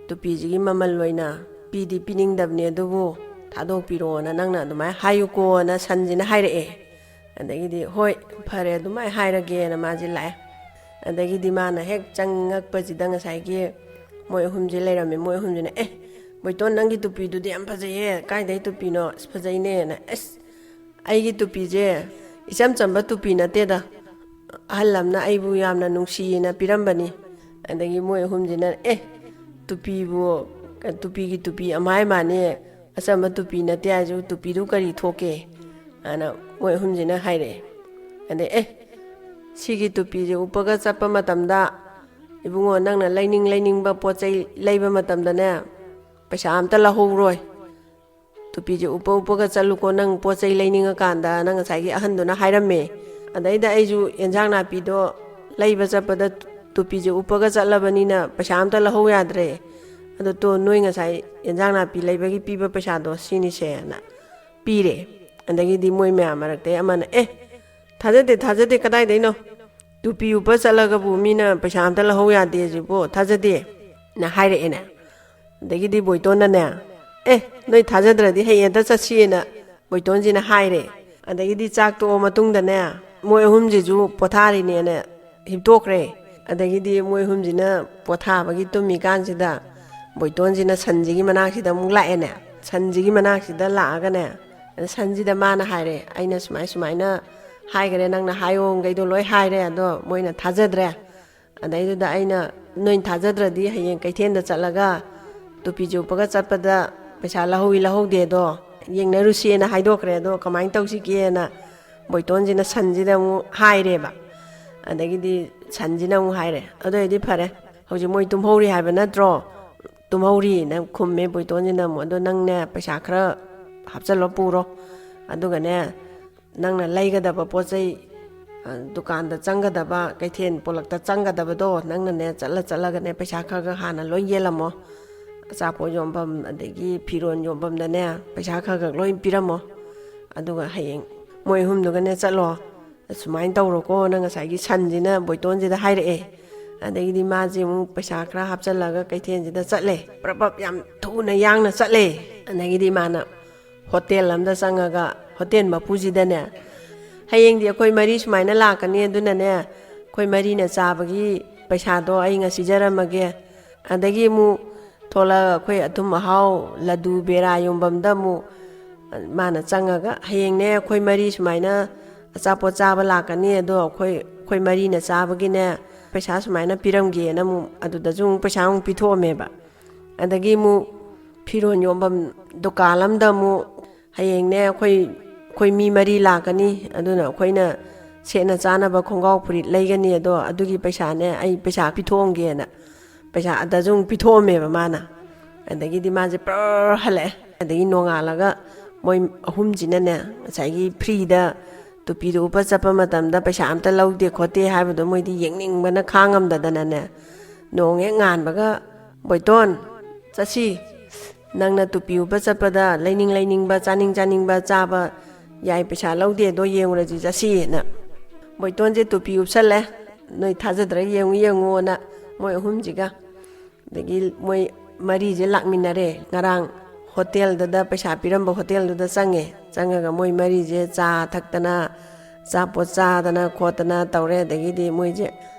ꯇꯨꯄꯤꯁꯤꯒꯤ ꯃꯃꯜ ꯑꯣꯏꯅ ꯄꯤꯗꯤ ꯄꯤꯅꯤꯡꯗꯕꯅꯦ, ꯑꯗꯨꯕꯨ ꯊꯥꯗꯣꯛꯄꯤꯔꯣꯅ ꯅꯪꯅ ꯑꯗꯨꯃꯥꯏꯅ ꯍꯥꯏꯌꯨꯀꯣꯅ" ꯁꯟꯁꯤꯅ ꯍꯥꯏꯔꯛꯑꯦ꯫ ꯑꯗꯒꯤꯗꯤ, "ꯍꯣꯏ, ꯐꯔꯦ, ꯑꯗꯨꯃꯥꯏꯅ ꯍꯥꯏꯔꯒꯦꯅ" ꯃꯥꯁꯦ ꯂꯥꯛꯑꯦ꯫ ꯑꯗꯒꯤꯗꯤ ꯃꯥꯅ ꯍꯦꯛ ꯆꯪꯉꯛꯄꯁꯤꯗ ꯉꯁꯥꯏꯒꯤ ꯃꯣꯏ ꯑꯍꯨꯝꯁꯦ ꯂꯩꯔꯝꯃꯦ꯫ ꯃꯣꯏ ꯑꯍꯨꯝꯁꯤꯅ, "ꯑꯦ, ꯕꯣꯏꯇꯣꯟ, ꯅꯪꯒꯤ ꯇꯨꯄꯤꯗꯨꯗꯤ ꯌꯥꯝ ꯐꯖꯩꯌꯦ, ꯀꯥꯏꯗꯩ ꯇꯨꯄꯤꯅꯣ? ꯑꯁ, ꯐꯖꯩꯅꯦꯅ"꯫ "ꯑꯁ, ꯑꯩꯒꯤ ꯇꯨꯄꯤꯁꯦ ꯏꯆꯝ ꯆꯝꯕ ꯇꯨꯄꯤ ꯅꯠꯇꯦꯗ, ꯑꯍꯜ ꯑꯃꯅ ꯑꯩꯕꯨ ꯌꯥꯝꯅ ꯅꯨꯡꯁꯤꯅ ꯄꯤꯔꯝꯕꯅꯤ"꯫ ꯑꯗꯒꯤ ꯃꯣꯏ ꯑꯍꯨꯝꯁꯤꯅ, "ꯑꯦ, ꯇꯨꯄꯤꯕꯨ, ꯇꯨꯄꯤꯒꯤ ꯇꯨꯄꯤ ꯑꯃꯍꯥꯏ ꯃꯥꯅꯤ, ꯑꯆꯝꯕ ꯇꯨꯄꯤ ꯅꯠꯇꯦ ꯍꯥꯏꯁꯨ, ꯇꯨꯄꯤꯗꯨ ꯀꯔꯤ ꯊꯣꯛꯀꯦ?" ꯑꯅ ꯃꯣꯏ ꯑꯍꯨꯝꯁꯤꯅ ꯍꯥꯏꯔꯛꯑꯦ꯫ ꯑꯗꯩ, "ꯑꯦ, ꯁꯤꯒꯤ ꯇꯨꯄꯤꯁꯦ ꯎꯞꯄꯒ ꯆꯠꯄ ꯃꯇꯝꯗ, ꯏꯕꯨꯡꯉꯣ, ꯅꯪꯅ ꯂꯩꯅꯤꯡ ꯂꯩꯅꯤꯡꯕ ꯄꯣꯠ ꯆꯩ ꯂꯩꯕ ꯃꯇꯝꯗꯅꯦ, ꯄꯩꯁꯥ ꯑꯝꯇ ꯂꯧꯍꯧꯔꯣꯏ꯫ ꯇꯨꯄꯤꯁꯦ ꯎꯞꯄ ꯎꯞꯄꯒ ꯆꯠꯂꯨꯀꯣ, ꯅꯪ ꯄꯣꯠ ꯆꯩ ꯂꯩꯅꯤꯡꯉꯀꯥꯟꯗ", ꯅꯪ ꯉꯁꯥꯏꯒꯤ ꯑꯍꯟꯗꯨꯅ ꯍꯥꯏꯔꯝꯃꯦ꯫ ꯑꯗꯩꯗ ꯑꯩꯁꯨ ꯑꯦꯟꯖꯥꯡ ꯅꯥꯄꯤꯗꯣ ꯂꯩꯕ ꯆꯠꯄꯗ ꯇꯨꯄꯤꯁꯦ ꯎꯞꯄꯒ ꯆꯠꯂꯕꯅꯤꯅ ꯄꯩꯁꯥ ꯑꯝꯇ ꯂꯧꯍꯧ ꯌꯥꯗ꯭ꯔꯦ꯫ "ꯑꯗꯣ ꯇꯣ, ꯅꯣꯏ ꯉꯁꯥꯏ ꯑꯦꯟꯖꯥꯡ ꯅꯥꯄꯤ ꯂꯩꯕꯒꯤ ꯄꯤꯕ ꯄꯩꯁꯥꯗꯣ ꯁꯤꯅꯤꯁꯦꯅ" ꯄꯤꯔꯦ꯫ ꯑꯗꯒꯤꯗꯤ ꯃꯣꯏ ꯃꯌꯥꯝ ꯃꯔꯛꯇꯒꯤ ꯑꯃꯅ, "ꯑꯦ, ꯊꯥꯖꯗꯦ, ꯊꯥꯖꯗꯦ, ꯀꯗꯥꯏꯗꯩꯅꯣ? ꯇꯨꯄꯤ ꯎꯞꯄ ꯆꯠꯂꯒꯕꯨ ꯃꯤꯅ ꯄꯩꯁꯥ ꯑꯝꯇ ꯂꯧꯍꯧ ꯌꯥꯗꯦ ꯁꯤꯕꯣ, ꯊꯥꯖꯗꯦ"ꯅ ꯍꯥꯏꯔꯛꯑꯦꯅꯦ꯫ ꯑꯗꯒꯤꯗꯤ ꯕꯣꯏꯇꯣꯟꯅꯅꯦ, "ꯑꯦ, ꯅꯣꯏ ꯊꯥꯖꯗ꯭ꯔꯗꯤ ꯍꯌꯦꯡ ꯍꯦꯛꯇ ꯆꯠꯁꯤꯅ" ꯕꯣꯏꯇꯣꯟꯁꯤꯅ ꯍꯥꯏꯔꯦ꯫ ꯑꯗꯒꯤꯗꯤ ꯆꯥꯛ ꯇꯣꯛꯑ ꯃꯇꯨꯡꯗꯅꯦ, ꯃꯣꯏ ꯑꯍꯨꯝꯁꯤꯁꯨ ꯄꯣꯊꯥꯔꯤꯅꯦꯅ ꯍꯤꯞꯇꯣꯛꯈ꯭ꯔꯦ꯫ ꯑꯗꯒꯤꯗꯤ ꯃꯣꯏ ꯑꯍꯨꯝꯁꯤꯅ ꯄꯣꯊꯥꯕꯒꯤ ꯇꯨꯝꯃꯤꯀꯥꯟꯁꯤꯗ ꯕꯣꯏꯇꯣꯟꯁꯤꯅ ꯁꯟꯁꯤꯒꯤ ꯃꯅꯥꯛꯁꯤꯗ ꯑꯃꯨꯛ ꯂꯥꯛꯑꯦꯅꯦ꯫ ꯁꯟꯁꯤꯒꯤ ꯃꯅꯥꯛꯁꯤꯗ ꯂꯥꯛꯑꯒꯅꯦ, ꯁꯟꯁꯤꯗ ꯃꯥꯅ ꯍꯥꯏꯔꯦ, "ꯑꯩꯅ ꯁꯨꯃꯥꯏ ꯁꯨꯃꯥꯏꯅ ꯍꯥꯏꯈꯔꯦ, ꯅꯪꯅ ꯍꯥꯏꯌꯣꯈꯩꯗꯣ ꯂꯣꯏ ꯍꯥꯏꯔꯦ, ꯑꯗꯣ ꯃꯣꯏꯅ ꯊꯥꯖꯗ꯭ꯔꯦ꯫ ꯑꯗꯩꯗꯨꯗ ꯑꯩꯅ, ꯅꯣꯏꯅ ꯊꯥꯖꯗ꯭ꯔꯗꯤ ꯍꯌꯦꯡ ꯀꯩꯊꯦꯜꯗ ꯆꯠꯂꯒ ꯇꯨꯄꯤ ꯆꯨꯞꯄꯒ ꯆꯠꯄꯗ ꯄꯩꯁꯥ ꯂꯧꯍꯧꯋꯤ ꯂꯧꯍꯧꯗꯦꯗꯣ ꯌꯦꯡꯅꯔꯨꯁꯦꯅ ꯍꯥꯏꯗꯣꯛꯈ꯭ꯔꯦ꯫ ꯑꯗꯣ ꯀꯃꯥꯏꯅ ꯇꯧꯁꯤꯒꯦꯅ ꯕꯣꯏꯇꯣꯟꯁꯤꯅ ꯁꯟꯁꯤꯗ ꯑꯃꯨꯛ ꯍꯥꯏꯔꯦꯕ꯫ ꯑꯗꯒꯤꯗꯤ ꯁꯟꯁꯤꯅ ꯑꯃꯨꯛ ꯍꯥꯏꯔꯦ, "ꯑꯗꯨ ꯑꯣꯏꯔꯗꯤ ꯐꯔꯦ, ꯍꯧꯖꯤꯛ ꯃꯣꯏ ꯇꯨꯝꯍꯧꯔꯤ ꯍꯥꯏꯕ ꯅꯠꯇ꯭ꯔꯣ? ꯇꯨꯝꯍꯧꯔꯤꯅ ꯈꯨꯝꯃꯦ ꯕꯣꯏꯇꯣꯟꯁꯤꯅ ꯑꯃꯨꯛ꯫ "ꯑꯗꯣ ꯅꯪꯅꯦ ꯄꯩꯁꯥ ꯈꯔ ꯍꯥꯞꯆꯜꯂꯣ, ꯄꯨꯔꯣ, ꯑꯗꯨꯒꯅꯦ ꯅꯪꯅ ꯂꯩꯒꯗꯕ ꯄꯣꯠ ꯆꯩ, ꯑ, ꯗꯨꯀꯥꯟꯗ ꯆꯪꯒꯗꯕ, ꯀꯩꯊꯦꯜ ꯄꯣꯂꯛꯇ ꯆꯪꯒꯗꯕꯗꯣ ꯅꯪꯅꯅꯦ ꯆꯠꯂ ꯆꯠꯂꯒꯅꯦ ꯄꯩꯁꯥ ꯈꯔ ꯈꯔ ꯍꯥꯟꯅ ꯂꯣꯏ ꯌꯦꯜꯂꯝꯃꯣ꯫ ꯑꯆꯥꯄꯣꯠ ꯌꯣꯟꯐꯝ ꯑꯗꯒꯤ ꯐꯤꯔꯣꯟ ꯌꯣꯟꯐꯝꯗꯅꯦ ꯄꯩꯁꯥ ꯈꯔ ꯈꯔ ꯂꯣꯏ ꯄꯤꯔꯝꯃꯣ꯫ ꯑꯗꯨꯒ ꯍꯌꯦꯡ ꯃꯣꯏ ꯑꯍꯨꯝꯗꯨꯒꯅꯦ ꯆꯠꯂꯣ꯫ ꯁꯨꯃꯥꯏꯅ ꯇꯧꯔꯣꯀꯣꯅ" ꯉꯁꯥꯏꯒꯤ ꯁꯟꯁꯤꯅ ꯕꯣꯏꯇꯣꯟꯁꯤꯗ ꯍꯥꯏꯔꯛꯑꯦ꯫ ꯑꯗꯒꯤꯗꯤ ꯃꯥꯁꯦ ꯑꯃꯨꯛ ꯄꯩꯁꯥ ꯈꯔ ꯍꯥꯞꯆꯜꯂꯒ ꯀꯩꯊꯦꯜꯁꯤꯗ ꯆꯠꯂꯦ꯫ ꯄ꯭ꯔꯞ ꯄ꯭ꯔꯞ ꯌꯥꯝ ꯊꯨꯅ ꯌꯥꯡꯅ ꯆꯠꯂꯦ꯫ ꯑꯗꯒꯤꯗꯤ ꯃꯥꯅ ꯍꯣꯇꯦꯜ ꯑꯃꯗ ꯆꯪꯉꯒ ꯍꯣꯇꯦꯜ ꯃꯄꯨꯁꯤꯗꯅꯦ, "ꯍꯌꯦꯡꯗꯤ ꯑꯩꯈꯣꯏ ꯃꯔꯤ ꯁꯨꯃꯥꯏꯅ ꯂꯥꯛꯀꯅꯤ, ꯑꯗꯨꯅꯅꯦ ꯑꯩꯈꯣꯏ ꯃꯔꯤꯅ ꯆꯥꯕꯒꯤ ꯄꯩꯁꯥꯗꯣ ꯑꯩ ꯉꯁꯤ ꯄꯤꯖꯔꯝꯃꯒꯦ"꯫ ꯑꯗꯒꯤ ꯑꯃꯨꯛ ꯊꯣꯛꯂꯛꯑꯒ ꯑꯩꯈꯣꯏ ꯑꯊꯨꯝ ꯑꯍꯥꯎ, ꯂꯗꯨ, ꯕꯦꯔꯥ ꯌꯣꯟꯐꯝꯗ ꯑꯃꯨꯛ ꯃꯥꯅ ꯆꯪꯉꯒ, "ꯍꯌꯦꯡꯅꯦ ꯑꯩꯈꯣꯏ ꯃꯔꯤ ꯁꯨꯃꯥꯏꯅ ꯑꯆꯥꯄꯣꯠ ꯆꯥꯕ ꯂꯥꯛꯀꯅꯤ, ꯑꯗꯣ ꯑꯩꯈꯣꯏ, ꯑꯩꯈꯣꯏ ꯃꯔꯤꯅ ꯆꯥꯕꯒꯤꯅꯦ ꯄꯩꯁꯥ ꯁꯨꯃꯥꯏꯅ ꯄꯤꯔꯝꯒꯦꯅ" ꯑꯃꯨꯛ ꯑꯗꯨꯗꯁꯨ ꯑꯃꯨꯛ ꯄꯩꯁꯥ ꯑꯃꯨꯛ ꯄꯤꯊꯣꯛꯑꯝꯃꯦꯕ꯫ ꯑꯗꯒꯤ ꯑꯃꯨꯛ ꯐꯤꯔꯣꯟ ꯌꯣꯟꯐꯝ ꯗꯨꯀꯥꯟ ꯑꯃꯗ ꯑꯃꯨꯛ, "ꯍꯌꯦꯡꯅꯦ ꯑꯩꯈꯣꯏ, ꯑꯩꯈꯣꯏ ꯃꯤ ꯃꯔꯤ ꯂꯥꯛꯀꯅꯤ, ꯑꯗꯨꯅ ꯑꯩꯈꯣꯏꯅ ꯁꯦꯠꯅ ꯆꯥꯅꯕ ꯈꯣꯡꯒ꯭ꯔꯥꯎ ꯐꯨꯔꯤꯠ ꯂꯩꯒꯅꯤ, ꯑꯗꯣ ꯑꯗꯨꯒꯤ ꯄꯩꯁꯥꯅꯦ ꯑꯩ ꯄꯩꯁꯥ ꯄꯤꯊꯣꯛꯑꯝꯒꯦꯅ" ꯄꯩꯁꯥ ꯑꯗꯁꯨ ꯑꯃꯨꯛ ꯄꯤꯊꯣꯛꯑꯝꯃꯦꯕ ꯃꯥꯅ꯫ ꯑꯗꯒꯤꯗꯤ ꯃꯥꯁꯦ ꯄ꯭ꯔꯔ ꯍꯜꯂꯛꯑꯦ꯫ ꯑꯗꯒꯤ ꯅꯣꯡꯉꯥꯜꯂꯒ ꯃꯣꯏ ꯑꯍꯨꯝꯁꯤꯅꯅꯦ ꯉꯁꯥꯏꯒꯤ ꯐ꯭ꯔꯤꯗ ꯇꯨꯄꯤꯗꯣ ꯎꯞꯄ ꯆꯠꯄ ꯃꯇꯝꯗ ꯄꯩꯁꯥ ꯑꯝꯇ ꯂꯧꯗꯦ ꯈꯣꯠꯇꯦ ꯍꯥꯏꯕꯗꯣ ꯃꯣꯏꯗꯤ ꯌꯦꯡꯅꯤꯡꯕꯅ ꯈꯥꯡꯉꯝꯗꯗꯅꯅꯦ, ꯅꯣꯡ ꯍꯦꯛ ꯉꯥꯟꯕꯒ, "ꯕꯣꯏꯇꯣꯟ, ꯆꯠꯁꯤ, ꯅꯪꯅ ꯇꯨꯄꯤ ꯎꯞꯄ ꯆꯠꯄꯗ ꯂꯩꯅꯤꯡ ꯂꯩꯅꯤꯡꯕ, ꯆꯥꯅꯤꯡ ꯆꯥꯅꯤꯡꯕ ꯆꯥꯕ ꯌꯥꯏ, ꯄꯩꯁꯥ ꯂꯧꯗꯦ, ꯑꯗꯣ ꯌꯦꯡꯉꯨꯔꯁꯤ, ꯆꯠꯁꯤꯅ" ꯕꯣꯏꯇꯣꯟꯁꯦ ꯇꯨꯄꯤ ꯎꯞꯁꯜꯂꯦ꯫ "ꯅꯣꯏ ꯊꯥꯖꯗ꯭ꯔꯥ ꯌꯦꯡꯉꯨ, ꯌꯦꯡꯉꯨꯅ" ꯃꯣꯏ ꯑꯍꯨꯝꯁꯤꯒ꯫ ꯑꯗꯒꯤ ꯃꯣꯏ ꯃꯔꯤꯁꯦ ꯂꯥꯛꯃꯤꯟꯅꯔꯦ꯫ ꯉꯔꯥꯡ ꯍꯣꯇꯦꯜꯗꯨꯗ, ꯄꯩꯁꯥ ꯄꯤꯔꯝꯕ ꯍꯣꯇꯦꯜꯗꯨꯗ ꯆꯪꯉꯦ꯫ ꯆꯪꯉꯒ ꯃꯣꯏ ꯃꯔꯤꯁꯦ ꯆꯥ ꯊꯛꯇꯅ, ꯑꯆꯥꯄꯣꯠ ꯆꯥꯗꯅ ꯈꯣꯠꯇꯅ ꯇꯧꯔꯦ꯫ ꯑꯗꯒꯤꯗꯤ ꯃꯣꯏꯁꯦ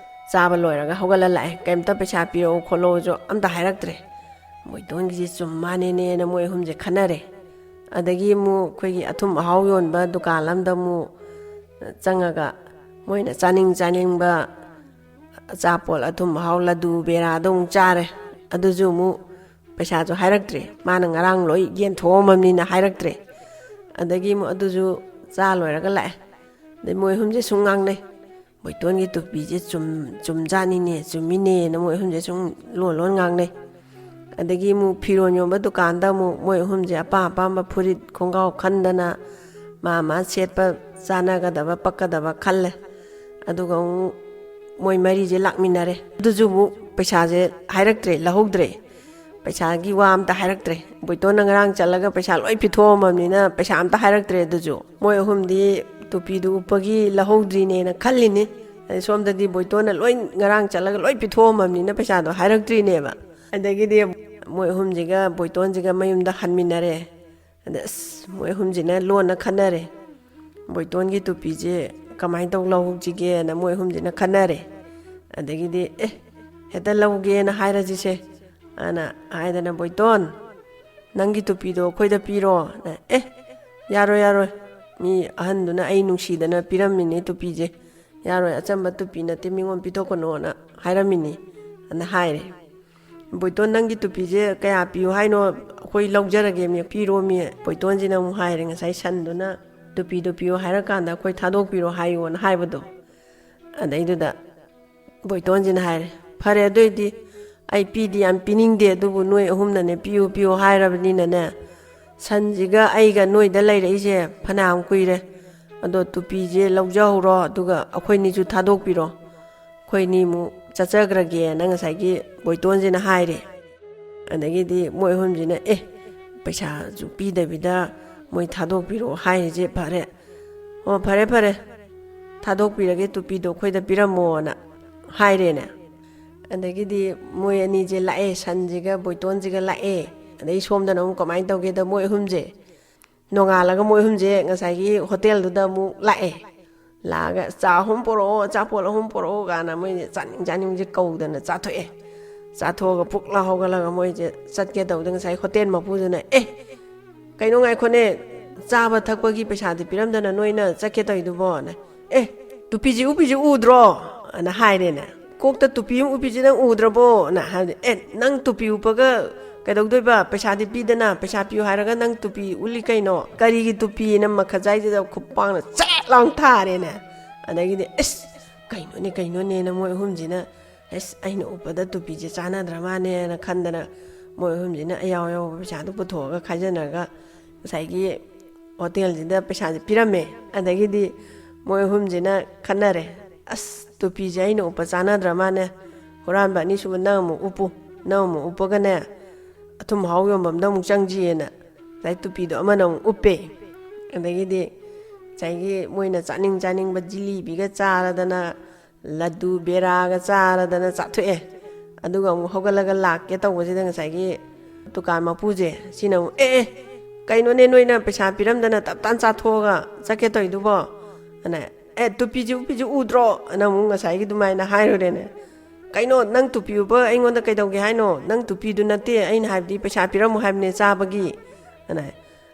ꯆꯥꯕ ꯂꯣꯏꯔꯒ ꯍꯧꯒꯠꯂ ꯂꯥꯛꯑꯦ꯫ ꯀꯩꯝꯇ ꯄꯩꯁꯥ ꯄꯤꯔꯛꯎ ꯈꯣꯠꯂꯛꯎꯁꯨ ꯑꯝꯇ ꯍꯥꯏꯔꯛꯇ꯭ꯔꯦ꯫ ꯕꯣꯏꯇꯣꯟꯒꯤꯁꯦ ꯆꯨꯝ ꯃꯥꯟꯅꯦꯅꯦꯅ ꯃꯣꯏ ꯑꯍꯨꯝꯁꯦ ꯈꯟꯅꯔꯦ꯫ ꯑꯗꯒꯤ ꯑꯃꯨꯛ ꯑꯩꯈꯣꯏꯒꯤ ꯑꯊꯨꯝ ꯑꯍꯥꯎ ꯌꯣꯟꯕ ꯗꯨꯀꯥꯟ ꯑꯃꯗ ꯑꯃꯨꯛ ꯆꯪꯉꯒ ꯃꯣꯏꯅ ꯆꯥꯅꯤꯡ ꯆꯥꯅꯤꯡꯕ ꯑꯆꯥꯄꯣꯠ, ꯑꯊꯨꯝ ꯑꯍꯥꯎ, ꯂꯗꯨ, ꯕꯦꯔꯥꯗꯣ ꯑꯃꯨꯛ ꯆꯥꯔꯦ꯫ ꯑꯗꯨꯁꯨ ꯑꯃꯨꯛ ꯄꯩꯁꯥꯁꯨ ꯍꯥꯏꯔꯛꯇ꯭ꯔꯦ꯫ ꯃꯥꯅ ꯉꯔꯥꯡ ꯂꯣꯏ ꯌꯦꯟꯊꯣꯛꯑꯝꯃꯕꯅꯤꯅ ꯍꯥꯏꯔꯛꯇ꯭ꯔꯦ꯫ ꯑꯗꯒꯤ ꯑꯃꯨꯛ ꯑꯗꯨꯁꯨ ꯆꯥ ꯂꯣꯏꯔꯒ ꯂꯥꯛꯑꯦ꯫ ꯑꯗꯩ ꯃꯣꯏ ꯑꯍꯨꯝꯁꯦ ꯁꯨꯝ ꯉꯥꯡꯅꯩ, "ꯕꯣꯏꯇꯣꯟꯒꯤ ꯇꯨꯄꯤꯁꯦ ꯆꯨꯝ, ꯆꯨꯝꯖꯥꯠꯅꯤꯅꯦ, ꯆꯨꯝꯃꯤꯅꯦꯅ" ꯃꯣꯏ ꯑꯍꯨꯝꯁꯦ ꯁꯨꯝ ꯂꯣꯟ ꯂꯣꯟ ꯉꯥꯡꯅꯩ꯫ ꯑꯗꯒꯤ ꯑꯃꯨꯛ ꯐꯤꯔꯣꯟ ꯌꯣꯟꯕ ꯗꯨꯀꯥꯟꯗ ꯑꯃꯨꯛ ꯃꯣꯏ ꯑꯍꯨꯝꯁꯦ ꯑꯄꯥꯝ ꯑꯄꯥꯝꯕ ꯐꯨꯔꯤꯠ ꯈꯣꯡꯒ꯭ꯔꯥꯎ ꯈꯟꯗꯅ ꯃꯥ ꯃꯥ ꯁꯦꯠꯄ ꯆꯥꯟꯅꯒꯗꯕ ꯄꯛꯀꯗꯕ ꯈꯜꯂꯦ꯫ ꯑꯗꯨꯒ ꯑꯃꯨꯛ ꯃꯣꯏ ꯃꯔꯤꯁꯦ ꯂꯥꯛꯃꯤꯟꯅꯔꯦ꯫ ꯑꯗꯨꯁꯨ ꯑꯃꯨꯛ ꯄꯩꯁꯥꯁꯦ ꯍꯥꯏꯔꯛꯇ꯭ꯔꯦ, ꯂꯧꯍꯧꯗ꯭ꯔꯦ꯫ ꯄꯩꯁꯥꯒꯤ ꯋꯥ ꯑꯝꯇ ꯍꯥꯏꯔꯛꯇ꯭ꯔꯦ꯫ ꯕꯣꯏꯇꯣꯟꯅ ꯉꯔꯥꯡ ꯆꯠꯂꯒ ꯄꯩꯁꯥ ꯂꯣꯏ ꯄꯤꯊꯣꯛꯑꯝꯃꯕꯅꯤꯅ ꯄꯩꯁꯥ ꯑꯝꯇ ꯍꯥꯏꯔꯛꯇ꯭ꯔꯦ꯫ ꯑꯗꯨꯁꯨ ꯃꯣꯏ ꯑꯍꯨꯝꯗꯤ ꯇꯨꯄꯤꯗꯨ ꯎꯞꯄꯒꯤ ꯂꯧꯍꯧꯗ꯭ꯔꯤꯅꯦꯅ ꯈꯜꯂꯤꯅꯤ꯫ ꯑꯗꯩ ꯁꯣꯝꯗꯗꯤ ꯕꯣꯏꯇꯣꯟꯅ ꯂꯣꯏ ꯉꯔꯥꯡ ꯆꯠꯂꯒ ꯂꯣꯏ ꯄꯤꯊꯣꯛꯑꯝꯃꯕꯅꯤꯅ ꯄꯩꯁꯥꯗꯣ ꯍꯥꯏꯔꯛꯇ꯭ꯔꯤꯅꯦꯕ꯫ ꯑꯗꯒꯤꯗꯤ ꯃꯣꯏ ꯑꯍꯨꯝꯁꯤꯒ ꯕꯣꯏꯇꯣꯟꯁꯤꯒ ꯃꯌꯨꯝꯗ ꯍꯟꯃꯤꯟꯅꯔꯦ꯫ ꯑꯗ ꯑꯁ, ꯃꯣꯏ ꯑꯍꯨꯝꯁꯤꯅ ꯂꯣꯟꯅ ꯈꯟꯅꯔꯦ꯫ ꯕꯣꯏꯇꯣꯟꯒꯤ ꯇꯨꯄꯤꯁꯦ ꯀꯃꯥꯏꯅ ꯇꯧ ꯂꯧꯍꯧꯁꯤꯒꯦꯅ ꯃꯣꯏ ꯑꯍꯨꯝꯁꯤꯅ ꯈꯟꯅꯔꯦ꯫ ꯑꯗꯒꯤꯗꯤ, "ꯑꯦ, ꯍꯦꯛꯇ ꯂꯧꯒꯦꯅ ꯍꯥꯏꯔꯁꯤꯁꯦ" ꯑꯅ ꯍꯥꯏꯗꯅ, "ꯕꯣꯏꯇꯣꯟ, ꯅꯪꯒꯤ ꯇꯨꯄꯤꯗꯣ ꯑꯩꯈꯣꯏꯗ ꯄꯤꯔꯣ"ꯅ꯫ "ꯑꯦ, ꯌꯥꯔꯣꯏ, ꯌꯥꯔꯣꯏ, ꯃꯤ ꯑꯍꯟꯗꯨꯅ ꯑꯩ ꯅꯨꯡꯁꯤꯗꯅ ꯄꯤꯔꯝꯃꯤꯅꯤ ꯇꯨꯄꯤꯁꯦ, ꯌꯥꯔꯣꯏ, ꯑꯆꯝꯕ ꯇꯨꯄꯤ ꯅꯠꯇꯦ, ꯃꯤꯉꯣꯟ ꯄꯤꯊꯣꯛꯀꯅꯣꯅ ꯍꯥꯏꯔꯝꯃꯤꯅꯤ" ꯑꯅ ꯍꯥꯏꯔꯦ꯫ "ꯕꯣꯏꯇꯣꯟ, ꯅꯪꯒꯤ ꯇꯨꯄꯤꯁꯦ ꯀꯌꯥ ꯄꯤꯌꯨ ꯍꯥꯏꯅꯣ? ꯑꯩꯈꯣꯏ ꯂꯧꯖꯔꯒꯦ ꯃꯤ, ꯄꯤꯔꯣ ꯃꯤ"꯫ ꯕꯣꯏꯇꯣꯟꯁꯤꯅ ꯑꯃꯨꯛ ꯍꯥꯏꯔꯦ, "ꯉꯁꯥꯏ ꯁꯟꯗꯨꯅ ꯇꯨꯄꯤꯗꯣ ꯄꯤꯌꯨ ꯍꯥꯏꯔꯀꯥꯟꯗ ꯑꯩꯈꯣꯏ ꯊꯥꯗꯣꯛꯄꯤꯔꯣ ꯍꯥꯏꯌꯣꯅ" ꯍꯥꯏꯕꯗꯣ꯫ ꯑꯗꯩꯗꯨꯗ ꯕꯣꯏꯇꯣꯟꯁꯤꯅ ꯍꯥꯏꯔꯦ, "ꯐꯔꯦ, ꯑꯗꯨꯑꯣꯏꯗꯤ ꯑꯩ ꯄꯤꯗꯤ ꯌꯥꯝ ꯄꯤꯅꯤꯡꯗꯦ, ꯑꯗꯨꯕꯨ ꯅꯣꯏ ꯑꯍꯨꯝꯅꯅꯦ ꯄꯤꯌꯨ ꯄꯤꯌꯨ ꯍꯥꯏꯔꯕꯅꯤꯅꯅꯦ, ꯁꯟꯁꯤꯒ ꯑꯩꯒ ꯅꯣꯏꯗ ꯂꯩꯔꯛꯏꯁꯦ ꯐꯅꯌꯥꯝ ꯀꯨꯏꯔꯦ꯫ ꯑꯗꯣ ꯇꯨꯄꯤꯁꯦ ꯂꯧꯖꯍꯧꯔꯣ, ꯑꯗꯨꯒ ꯑꯩꯈꯣꯏꯅꯤꯁꯨ ꯊꯥꯗꯣꯛꯄꯤꯔꯣ꯫ ꯑꯩꯈꯣꯏꯅꯤ ꯑꯃꯨꯛ ꯆꯠꯆꯈ꯭ꯔꯒꯦꯅ" ꯉꯁꯥꯏꯒꯤ ꯕꯣꯏꯇꯣꯟꯁꯤꯅ ꯍꯥꯏꯔꯦ꯫ ꯑꯗꯒꯤꯗꯤ ꯃꯣꯏ ꯑꯍꯨꯝꯁꯤꯅ, "ꯑꯦ, ꯄꯩꯁꯥꯁꯨ ꯄꯤꯗꯕꯤꯗ ꯃꯣꯏ ꯊꯥꯗꯣꯛꯄꯤꯔꯛꯑꯣ ꯍꯥꯏꯔꯤꯁꯦ ꯐꯔꯦ꯫ ꯑꯣ, ꯐꯔꯦ, ꯐꯔꯦ, ꯊꯥꯗꯣꯛꯄꯤꯔꯒꯦ, ꯇꯨꯄꯤꯗꯣ ꯑꯩꯈꯣꯏꯗ ꯄꯤꯔꯝꯃꯣꯅ" ꯍꯥꯏꯔꯦꯅꯦ꯫ ꯑꯗꯒꯤꯗꯤ ꯃꯣꯏ ꯑꯅꯤꯁꯦ ꯂꯥꯛꯑꯦ, ꯁꯟꯁꯤꯒ ꯕꯣꯏꯇꯣꯟꯁꯤꯒ ꯂꯥꯛꯑꯦ꯫ ꯑꯗꯩ ꯁꯣꯝꯗꯅ ꯑꯃꯨꯛ ꯀꯃꯥꯏꯅ ꯇꯧꯒꯦꯗ, ꯃꯣꯏ ꯑꯍꯨꯝꯁꯦ ꯅꯣꯡꯉꯥꯜꯂꯒ ꯃꯣꯏ ꯑꯍꯨꯝꯁꯦ ꯉꯁꯥꯏꯒꯤ ꯍꯣꯇꯦꯜꯗꯨꯗ ꯑꯃꯨꯛ ꯂꯥꯛꯑꯦ꯫ ꯂꯥꯛꯑꯒ, "ꯆꯥ ꯑꯍꯨꯝ ꯄꯣꯔꯛꯑꯣ, ꯑꯆꯥꯄꯣꯠ ꯑꯍꯨꯝ ꯄꯣꯔꯛꯑꯣ" ꯀꯥꯏꯅ ꯃꯣꯏꯁꯦ ꯆꯥꯅꯤꯡ ꯆꯥꯅꯤꯡꯁꯦ ꯀꯧꯗꯅ ꯆꯥꯊꯣꯛꯑꯦ꯫ ꯆꯥꯊꯣꯛꯑꯒ ꯄꯨꯛ ꯂꯥ ꯍꯧꯒꯠꯂꯒ ꯃꯣꯏꯁꯦ ꯆꯠꯀꯦ ꯇꯧꯕꯗ ꯉꯁꯥꯏ ꯍꯣꯇꯦꯜ ꯃꯄꯨꯗꯨꯅ, "ꯑꯦ, ꯀꯩꯅꯣ, ꯉꯥꯏꯈꯣꯅꯦ, ꯆꯥꯕ ꯊꯛꯄꯒꯤ ꯄꯩꯁꯥꯗꯤ ꯄꯤꯔꯝꯗꯅ ꯅꯣꯏꯅ ꯆꯠꯀꯦ ꯇꯧꯔꯤꯗꯨꯕꯣꯅ?" "ꯑꯦ, ꯇꯨꯄꯤꯁꯤ ꯎꯞꯄꯤꯁꯤ ꯎꯗ꯭ꯔꯣ?" ꯑꯅ ꯍꯥꯏꯔꯦꯅꯦ꯫ "ꯀꯣꯛꯇ ꯇꯨꯄꯤ ꯑꯃ ꯎꯞꯄꯤꯁꯤ ꯅꯪ ꯎꯗ꯭ꯔꯕꯣꯅ?" ꯍꯥꯏꯕꯗꯤ, "ꯑꯦ, ꯅꯪ ꯇꯨꯄꯤ ꯎꯞꯄꯒ ꯀꯩꯗꯧꯗꯣꯏꯕ? ꯄꯩꯁꯥꯗꯤ ꯄꯤꯗꯅ, ꯄꯩꯁꯥ ꯄꯤꯌꯨ ꯍꯥꯏꯔꯒ ꯅꯪ ꯇꯨꯄꯤ ꯎꯠꯂꯤ ꯀꯩꯅꯣ? ꯀꯔꯤꯒꯤ ꯇꯨꯄꯤꯅ?" ꯃꯈꯖꯥꯏꯁꯤꯗ ꯈꯨꯄꯥꯛꯅ ꯆꯦꯠ ꯂꯥꯎ ꯊꯥꯔꯦꯅꯦ꯫ ꯑꯗꯒꯤꯗꯤ, "ꯑꯁ, ꯀꯩꯅꯣꯅꯦ, ꯀꯩꯅꯣꯅꯦꯅ" ꯃꯣꯏ ꯑꯍꯨꯝꯁꯤꯅ, "ꯑꯁ, ꯑꯩꯅ ꯎꯞꯄꯗ ꯇꯨꯄꯤꯁꯦ ꯆꯥꯟꯅꯗ꯭ꯔ ꯃꯥꯅꯦꯅ" ꯈꯟꯗꯅ ꯃꯣꯏ ꯑꯍꯨꯝꯁꯤꯅ ꯑꯌꯥꯎ ꯑꯌꯥꯎꯕ ꯄꯩꯁꯥꯗꯨ ꯄꯨꯊꯣꯛꯑꯒ ꯈꯥꯏꯖꯅꯔꯒ ꯉꯁꯥꯏꯒꯤ ꯍꯣꯇꯦꯜꯁꯤꯗ ꯄꯩꯁꯥꯁꯦ ꯄꯤꯔꯝꯃꯦ꯫ ꯑꯗꯒꯤꯗꯤ ꯃꯣꯏ ꯑꯍꯨꯝꯁꯤꯅ ꯈꯟꯅꯔꯦ, "ꯑꯁ, ꯇꯨꯄꯤꯁꯦ ꯑꯩꯅ ꯎꯞꯄ ꯆꯥꯟꯅꯗ꯭ꯔ ꯃꯥꯅꯦ꯫ ꯍꯨꯔꯥꯟꯕ ꯑꯅꯤꯁꯨꯕ, ꯅꯪ ꯑꯃꯨꯛ ꯎꯞꯄꯨ, ꯅꯪ ꯑꯃꯨꯛ ꯎꯞꯄꯒꯅꯦ ꯑꯊꯨꯝ ꯑꯍꯥꯎ ꯌꯣꯟꯐꯝꯗ ꯑꯃꯨꯛ ꯆꯪꯁꯤꯌꯦꯅ" ꯉꯁꯥꯏ ꯇꯨꯄꯤꯗꯣ ꯑꯃꯅ ꯑꯃꯨꯛ ꯎꯞꯄꯦ꯫ ꯑꯗꯒꯤꯗꯤ ꯉꯁꯥꯏꯒꯤ ꯃꯣꯏꯅ ꯆꯥꯅꯤꯡ ꯆꯥꯅꯤꯡꯕ ꯖꯤꯂꯤꯕꯤꯒ ꯆꯥꯔꯗꯅ, ꯂꯗꯨ ꯕꯦꯔꯥꯒ ꯆꯥꯔꯗꯅ ꯆꯥꯊꯣꯛꯑꯦ꯫ ꯑꯗꯨꯒ ꯑꯃꯨꯛ ꯍꯧꯒꯠꯂꯒ ꯂꯥꯛꯀꯦ ꯇꯧꯕꯁꯤꯗ ꯉꯁꯥꯏꯒꯤ ꯗꯨꯀꯥꯟ ꯃꯄꯨꯁꯦ ꯁꯤꯅ ꯑꯃꯨꯛ, "ꯑꯦ, ꯑꯦ, ꯀꯩꯅꯣꯅꯦ, ꯅꯣꯏꯅ ꯄꯩꯁꯥ ꯄꯤꯔꯝꯗꯅ ꯇꯞ ꯇꯥꯟ ꯆꯥꯊꯣꯛꯑꯒ ꯆꯠꯀꯦ ꯇꯧꯔꯤꯗꯨꯕꯣ?" ꯑꯅ, "ꯑꯦ, ꯇꯨꯄꯤꯁꯦ ꯎꯞꯄꯤꯁꯦ ꯎꯗ꯭ꯔꯣ?" ꯑꯅ ꯑꯃꯨꯛ ꯉꯁꯥꯏꯒꯤ ꯑꯗꯨꯃꯥꯏꯅ ꯍꯥꯏꯔꯨꯔꯦꯅꯦ꯫ "ꯀꯩꯅꯣ, ꯅꯪ ꯇꯨꯄꯤ ꯎꯞꯄ ꯑꯩꯉꯣꯟꯗ ꯀꯩꯗꯧꯒꯦ ꯍꯥꯏꯅꯣ? ꯅꯪ ꯇꯨꯄꯤꯗꯨ ꯅꯠꯇꯦ ꯑꯩꯅ ꯍꯥꯏꯕꯗꯤ, ꯄꯩꯁꯥ ꯄꯤꯔꯝꯃꯨ ꯍꯥꯏꯕꯅꯦ ꯆꯥꯕꯒꯤ" ꯑꯅ꯫